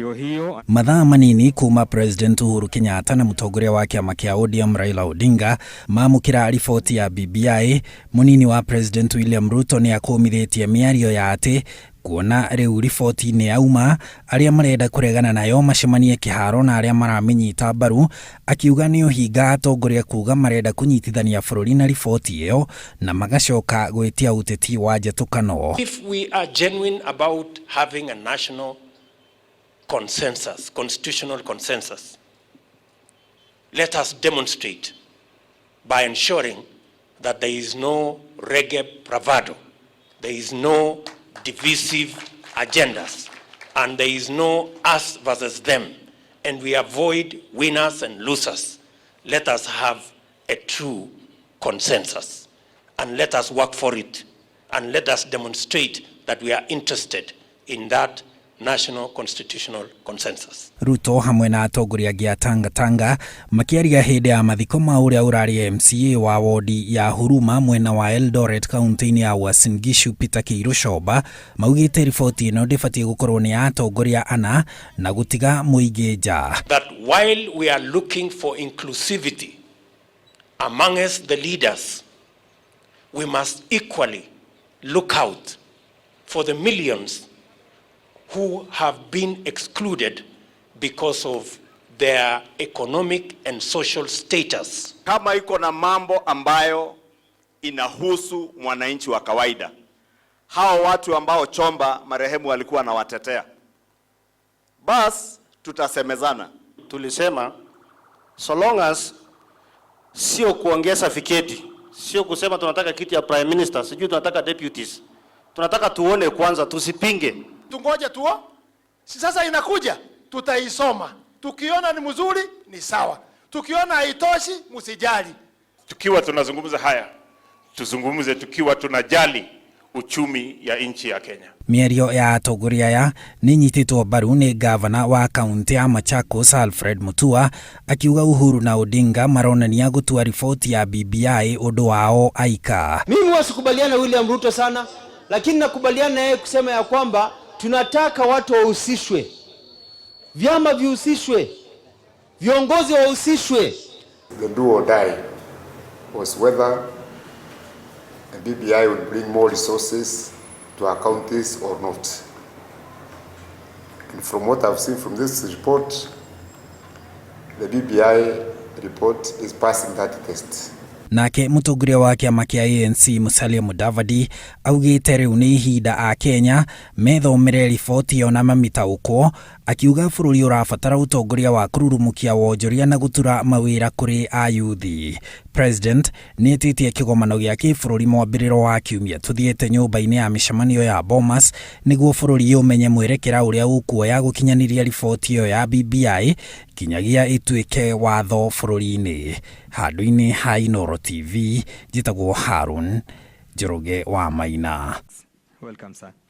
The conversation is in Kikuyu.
Ndio hiyo. Mathaa manini kuma President Uhuru Kenyatta na mũtongoria wa kĩama kĩa ODM Raila Odinga mamũkĩra riboti ya BBI, mũnini wa President William Ruto nĩ akũmithĩtie mĩario ya atĩ kuona rĩu riboti nĩ yauma, arĩa marenda kũregana nayo macemanie kĩharo na arĩa maramĩnyita mbaru, akiuga nĩ ũhinga atongoria kuga marenda kũnyitithania bũrũri na riboti ĩyo na magacoka gwĩtia ũteti wa njatũkano. If we are genuine about having a national consensus, constitutional consensus, let us demonstrate by ensuring that there is no reggae bravado, there is no divisive agendas, and there is no us versus them, and we avoid winners and losers. Let us have a true consensus, and let us work for it, and let us demonstrate that we are interested in that national constitutional consensus. Ruto hamwe na atongoria angĩ a Tangatanga makĩaria hĩndĩ ya mathiko ma ũrĩa ũrarĩ MCA wa wodi ya Huruma mwena wa Eldoret, kaunti-inĩ ya Uasin Gishu, Peter Kĩirũ Coba, maugĩte riboti ĩno ndĩbatiĩ gũkorwo nĩ ya atongoria ana na gũtiga mũingĩ nja. That while we are looking for inclusivity amongst the leaders, we must equally look out for the millions who have been excluded because of their economic and social status. Kama iko na mambo ambayo inahusu mwananchi wa kawaida, hao watu ambao Chomba marehemu alikuwa anawatetea, bas tutasemezana. Tulisema so long as sio kuongeza viketi, sio kusema tunataka kiti ya prime minister, sijui tunataka deputies. Tunataka tuone kwanza, tusipinge. Tungoje tuo. Si sasa inakuja, tutaisoma. Tukiona ni mzuri ni sawa, tukiona haitoshi msijali. Tukiwa tunazungumza haya, tuzungumze tukiwa tunajali uchumi ya nchi ya Kenya. Mĩario ya atongoria aya nĩ inyitĩtwo mbaru nĩ gavana wa kaunti ya Machakos Alfred Mutua, akiuga Uhuru na Odinga maronania gũtua riboti ya BBI ũndũ wao aika. Mimi huwa sikubaliana na William Ruto sana, lakini nakubaliana na yeye kusema ya kwamba tunataka watu wahusishwe, vyama vihusishwe, viongozi wahusishwe. The do or die was whether the BBI would bring more resources to our counties or not. And from what I've seen from this report, the BBI report is passing that test. Nake mũtongoria wa kĩama kĩa ANC Musalia Mudavadi augĩte rĩu nĩ ihinda a Kenya methomere riboti ĩyo na mamĩtaũkwo, akiuga bũrũri ũrabatara ũtongoria wa kũrurumukia wonjoria na gũtura mawĩra kũrĩ ayuthi. President nĩ ĩtĩtie kĩgomano gĩa kĩbũrũri mwambĩrĩro wa kiumia tũthiĩte nyũmba-inĩ ya mĩcemanio ya Bomas nĩguo bũrũri ũmenye mwerekera ũrĩa ũkuoya gũkinyanĩria riboti ĩyo ya BBI nginyagia ĩtuĩke watho bũrũri-inĩ. Handũ-inĩ ha Inooro TV, njĩtagwo Harun Njoroge wa Maina. Welcome, sir.